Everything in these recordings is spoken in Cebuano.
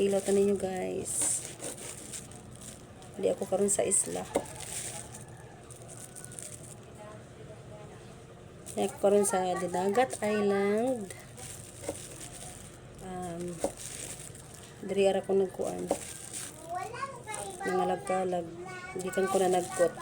Kilaw ta ninyo, guys. Di ako karon sa isla. Di ako karon sa Dinagat Island. Diri ara ko nagkuan. Nangalag-kalag. Gikan ko na nagkot.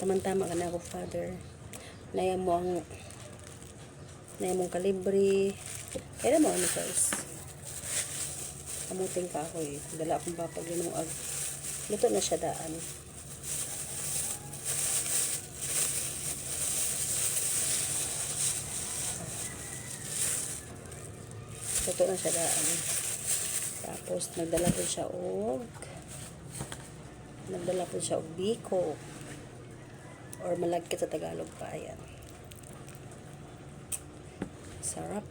Tama-tama ka na ako, Father. Naya mo ang naya mong kalibre. Kaya mo ano, guys. Kamuting ka ako eh. Dala akong papag linuag. Luto na siya daan. Luto na siya daan. Tapos nagdala po siya og biko or malagkit sa Tagalog pa. Ayan. Sarap.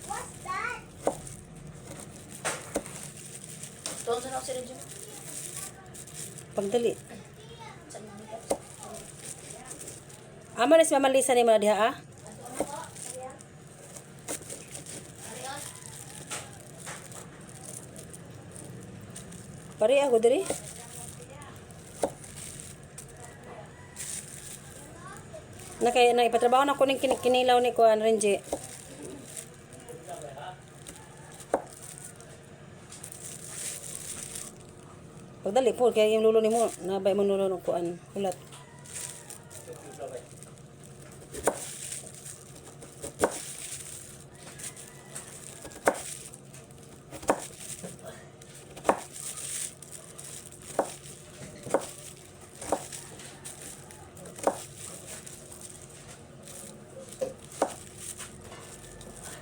What's that? Tuon sa na ako si Reggie. Pagdali. Saan mo dito? Ama na si Mama Lisa ni mga diha ah. Pare ako diri. Na kay na ipatrabaho na ko ning kinilaw ni kuan Renji. Pagdali po kay yung lulo nimo nabay mo lulo ng kuan hulat.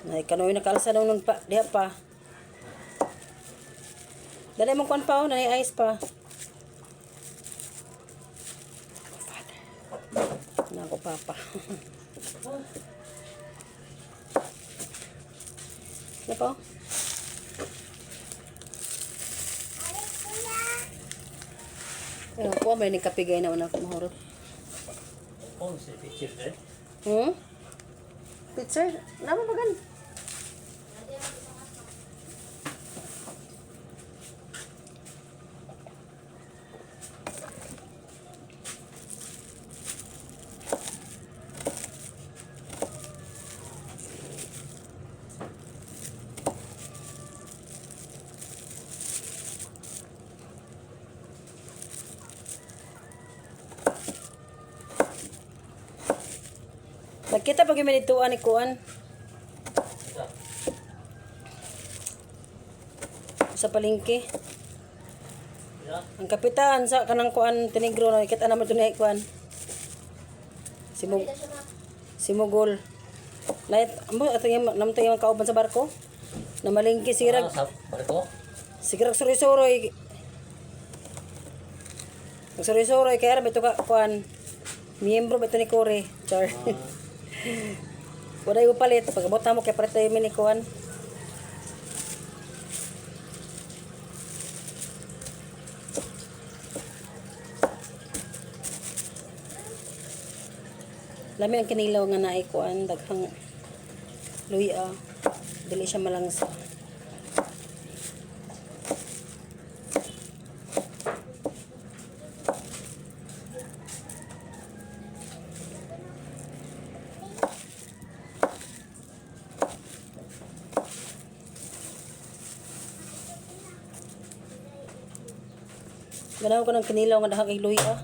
Nay kanoy nakalsa daw nun pa diha pa. Dali mong kuan pa oh, nanay ice pa. Ako, Father. Nako, papa. Ano pa? Oh? Eh, kuha may nagkapigay na una mahurot. Oh, c'est picture there. Picture? Nama ba gan? Nagkita pag yung minituan ni Kuan sa palengke. Ang kapitan sa kanang kuan Tinigro na kita naman tunay kuan. Si Mug si Mugol. Lait amo ato yung namto yung kauban sa barko. Na malingki sirag Ah, sa barko? sigurag suroy-suroy. Suroy-suroy kaya ra bito ka kuan. Miyembro ba ito ni Kore? Char. Wala yung palit. Pagabot na mo kay palit tayo ni kuan. Lami ang kinilaw nga naay kuan daghang luya. Dili siya malangsa. Ganahan ko ng kinilaw nga daghang luya.